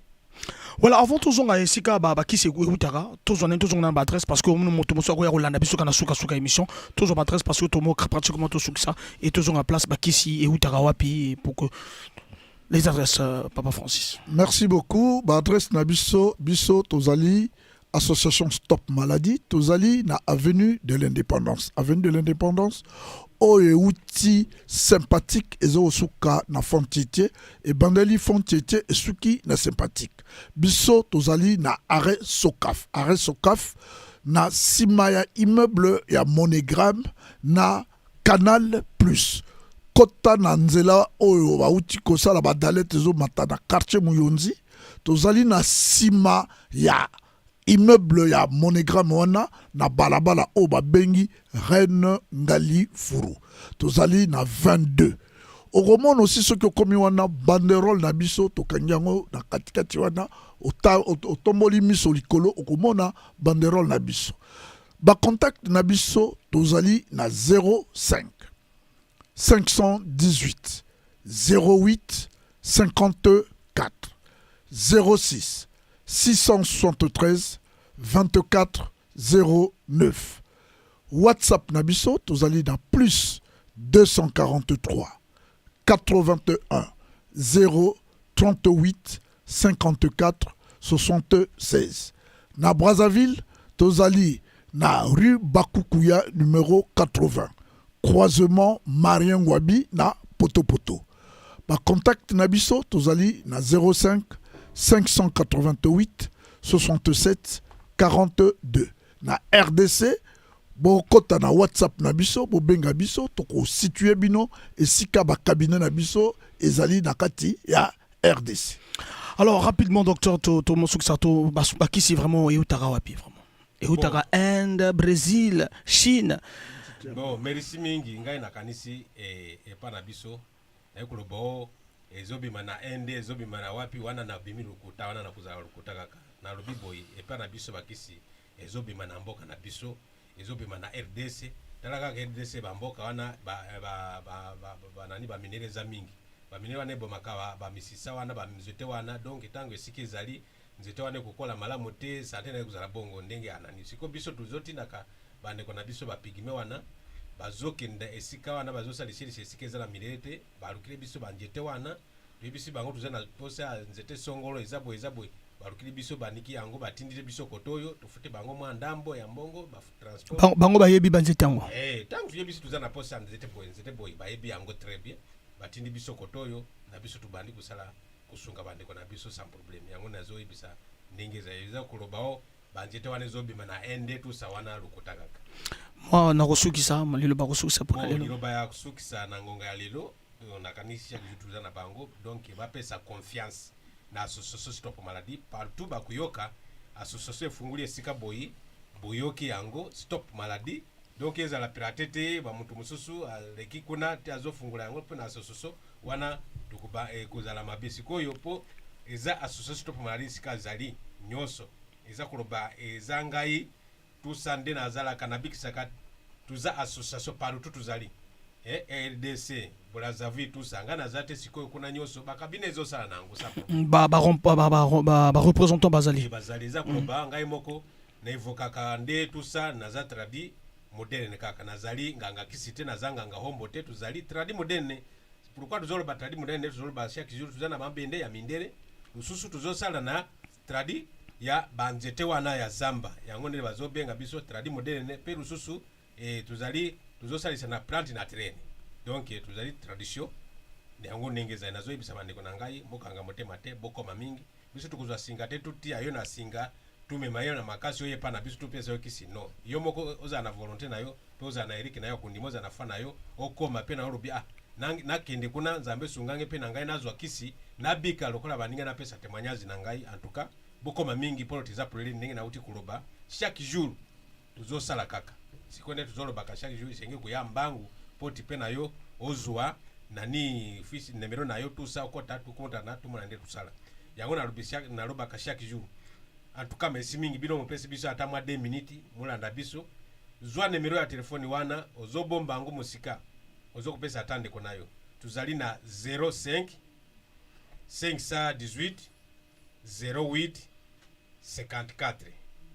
Speaker 1: Voilà, avant tozonga esika bakisi eutaka, tozwa nini, tozonga na baadresse parce que omona moto mosusu akoya kolanda biso kana sukasuka émission. Tozwa baadresse parce que tomo pratiquement tosukisa et tozonga place bakisi eutaka wapi, pour que les adresses, papa Francis.
Speaker 2: Merci beaucoup. Baadresse na biso, biso tozali association Stop Maladie, tozali na avenue de l'Indépendance, avenue de l'Indépendance oyo euti Sympathique, ezokosuka na Fond Tietie. Ebandeli Fond Tietie, esuki na Sympathique. Biso tozali na arrêt Sokaf, arrêt Sokaf, na nsima ya immeuble ya Monogramme na Canal Plus. Kota na nzela oyo bauti kosala badalete, ezomata na quartier Muyonzi. Tozali na nsima ya immeuble ya Monogramme wana, na balabala oyo babengi Reine Ngali Furu. Tozali na 22. Okomona osi soki okomi wana banderole na biso, tokangi yango na katikati wana. Otomboli miso likolo, okomona banderole na biso. Bacontact na biso, tozali na 05 518 08 54, 06 673 24 09. WhatsApp na biso, tozali na plus 243 81 0 38 54 76. Na Brazzaville, tozali na rue Bakukuya numéro 80, croisement Marien Ngouabi na Potopoto. Bacontact na biso, tozali na 05. 588 67 42 na rdc bokota na whatsapp na biso bobenga biso tokositue bino esika bacabinet na biso ezali na kati ya rdc.
Speaker 1: Alors rapidement, docteur, to to mosukisa to bakisi vraiment eutaka wapi vraiment? Eutaka Inde, Brésil, Chine?
Speaker 3: Bon, merci mingi. Ngai nakanisi epa na biso naye koloba o ezobima na Inde, ezobima na wapi wana, nabimi lokuta wana, nakozala lokuta kaka. Nalobi boye, epa na biso bakisi ezobima na mboka na biso, ezobima na RDC. Tala kaka RDC, bamboka wana banani, baminerais eza mingi. Baminerais wana ebomaka bamisisa wana, banzete wana. Donc ntango esika ezali nzete wana ekokola malamu te, santé na ye kozala bongo ndenge ya nani. Sikoyo biso tozotindaka bandeko na biso bapygmées wana, bazokenda esika wana, bazosala liselisi esika eza na minerais te, balukili biso banzete wana. Toyebisi bango toza na posa ya nzete songolo, eza boye, eza boye. Balukili biso baniki yango, batindili biso koto oyo, tofute bango mwa ndambo ya mbongo batransport.
Speaker 1: Bango bayebi banzete yango?
Speaker 3: Ntango toyebisi toza na posa ya nzete boye, nzete boye, bayebi yango très bien, batindi biso koto oyo na biso, tobandi kosala, kosunga bandeko na biso sans problème. Yango nazoyebisa ndenge eza. Eza koloba o banzete wana ezobima na Inde, tusa wana lokuta kaka.
Speaker 1: Mwa nakosukisa liloba, kosukisa mpona lelo.
Speaker 3: Liloba ya kosukisa na ngonga ya lelo, nakanisi chaque jour toza na bango, donc bapesa confiance na association Stop Maladie. Partout bakoyoka association efunguli esika boye, boyoki yango Stop Maladie. Donc ezala pirate te, bamoto mosusu aleki kuna te azofungola yango mpe na association wana ekozala mabe. Sikoyo mpo eza association Stop Maladie, esika azali nyonso eza koloba eza ngai tusa nde nazalaka nabikisaka. Tuza association partout tozali, RDC, Brazzaville, tusa ngai naza te. Sikoyo kuna nyonso bacabinet ezosala na yango sa
Speaker 1: Bareprésentant bazali?
Speaker 3: Bazali. Eza koloba ngai moko naevokaka nde tusa naza tradi moderne kaka, nazali nganga kisi te, naza nganga hombo te. Tozali tradi moderne. Pourquoi tozoloba tradi moderne? Tozoloba chaque jour toza na mabende ya mindele, mosusu tozosala na tradi ya banzete wana ya zamba, yango nde bazobenga biso tradi moderne. Mpe lisusu tozali tozosalisa na plante naturelle, donc tozali tradition yango ndenge ezali. Nazoyebisa bandeko na ngai, bokanga motema te, bokoma mingi. Biso tokozwa singa te, totia yo na singa, tumema yo na makasi oyo epa na biso, topesa yo kisi. No, yo moko ozala na volonté na yo, mpe ozala na erike na yo, kondima, ozala na foi na yo, okoma mpe na olobi: ah, nakende kuna, Nzambe esungange mpe na ngai nazwa kisi, nabika lokola baninga, napesa témoignage na ngai. En tout cas bokoma mingi mpo eza polele ndenge nauti koloba. Chaque jour tozosala kaka. Sikoyo nde tozolobaka chaque jour, esengi koya mbangu mpo ti mpe na yo ozwa nani fiche, numéro na yo, tusa okota, tukutana, tumona nde tosala yango. Nalobi, nalobaka chaque jour. En tout cas merci mingi bino mopesi biso ata mwa 2 minutes molanda biso. Zwa numéro ya telefone wana, ozobomba yango mosika, ozokopesa ata ndeko na yo. Tozali na 05 518 08 54.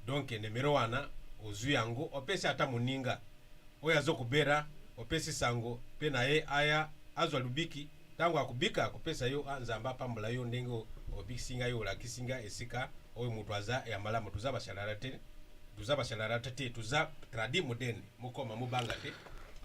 Speaker 3: Donc numéro wana ozwi yango, opesi ata moninga oyo azokobera, opesi sango mpe na ye aya azwa lubiki. Ntango akobika, akopesa yo: ah, Nzambe apambola yo ndenge obikisi ngai, olakisi ngai esika oyo moto aza ya malamu. Toza bashalara te, toza bashalara te, toza tradi moderne. Mokoma mobanga te,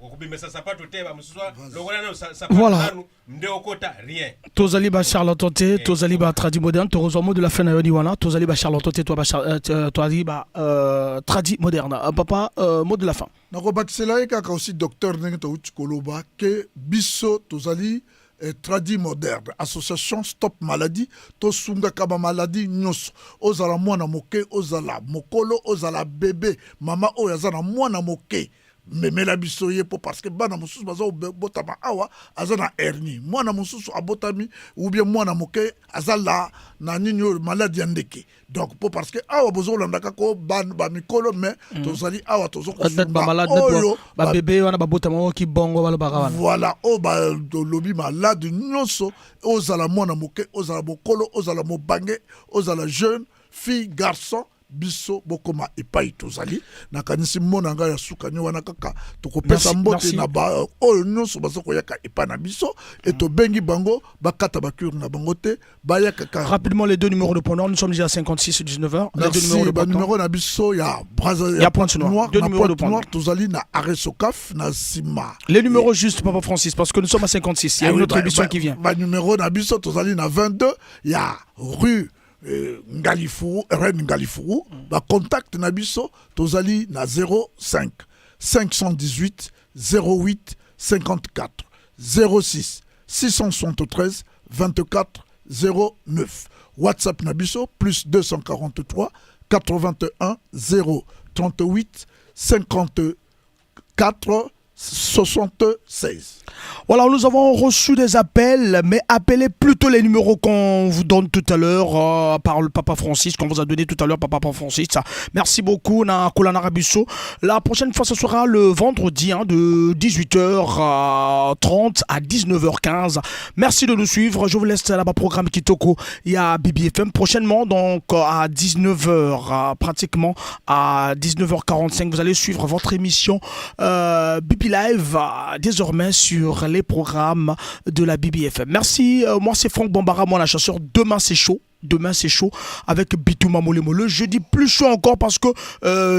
Speaker 3: okobimisa sapato te, bamosusu lokola nano sapato nanu nde okota rien.
Speaker 1: Tozali bacharlatan te, tozali batradi moderne. Tokozwa mot de la fin na yo ni wana. Tozali bacharlatan te, tozali batradi moderne. Papa, mot de la fin.
Speaker 2: Nakobakisela ye kaka aussi, docteur, ndenge touti koloba ke biso tozali tradi moderne, association Stop Maladie. Tosungaka bamaladi nyonso, ozala mwana moke, ozala mokolo, ozala bebe. Mama oyo aza na mwana moke, memela biso ye mpo parce que bana mosusu baza kobotama awa aza na hernie, mwana mosusu abotami ou bien mwana moke aza la na nini oyo, maladi ya ndeke. Donc mpo parce que awa bozolanda kaka o bamikolo, mais tozali awa tozokosunga oyo
Speaker 1: babebe wana babotama oki bongo balobaka wana.
Speaker 2: Voilà, oyo tolobi maladi nyonso, ozala mwana moke, ozala mokolo, ozala mobange, ozala jeune fille, garçon, biso bokoma epai tozali. Nakanisi mona ngai ya suka ni wana kaka. Tokopesa mbote na ba oyo nyonso baza koyaka epai na biso e tobengi bango bakata bacure na bango te, bayaka kaka.
Speaker 1: Rapidement, les deux numéros de Pointe-Noire. Nous sommes déjà à 56 19h. Les deux numéros
Speaker 2: Merci.
Speaker 1: de Pointe-Noire.
Speaker 2: Banuméro na biso ya Brazza
Speaker 1: Ya Pointe-Noire. Deux
Speaker 2: na
Speaker 1: numéros de
Speaker 2: Pointe-Noire, tozali na arrêt Sokaf na nsima.
Speaker 1: Les numéros juste, Papa Francis, parce que nous sommes à 56. Il y a
Speaker 2: Ah
Speaker 1: une
Speaker 2: oui,
Speaker 1: autre émission qui vient.
Speaker 2: Banuméro na biso, tozali na 22 ya rue eh, Ngalifuru, Reine Ngalifuru, ba contact na biso tozali na 05 518 08 54 06 673 24 09. WhatsApp na biso plus 243 81 0 38 54 76.
Speaker 1: Voilà, nous avons reçu des appels, mais appelez plutôt les numéros qu'on vous donne tout à l'heure par le Papa Francis, qu'on vous a donné tout à l'heure, Papa Francis. Merci beaucoup, na Kolana Rabisso. La prochaine fois, ce sera le vendredi hein, de 18h30 à 19h15. Merci de nous suivre. Je vous laisse là-bas, programme Kitoko. Il y a BBFM prochainement, donc à 19h, pratiquement à 19h45. Vous allez suivre votre émission BB Live désormais sur les programmes de la BBFM. Merci, moi c'est Franck Bambara, moi la chasseur. Demain c'est chaud. Demain c'est chaud avec Bitouma Molemo. Le jeudi plus chaud encore parce que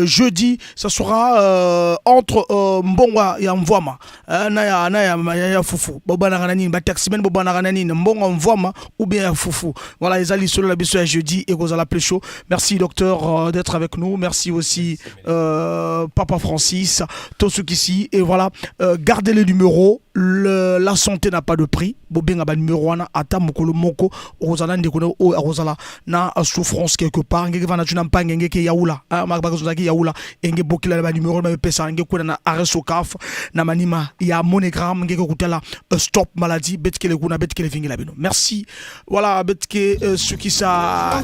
Speaker 1: jeudi ça sera entre Mbongo ya Mvwama na ya na ya, ya, ya Fufu. Bobana nani ba taximen bobana nani Mbongo Mvwama ou bien ya Fufu. Voilà les alliés solo la biso ya jeudi et la plus chaud. Merci docteur d'être avec nous. Merci aussi Papa Francis, Tosukisi et voilà gardez les numéros. La santé n'a pas de prix. Bobenga ba numéro wana ata mokolo moko ozala ndeko na oyo akozala na souffrance quelque part ngeke vana tuna mpange ngeke yaula ah, bakazozaki yaula enge bokila na ba numéro na pesa nge kuna na arrêt sokaf na manima ya monogramme ngeke kutala stop maladie betkele kuna betkele vingila bino. Merci, voilà betke sukisa.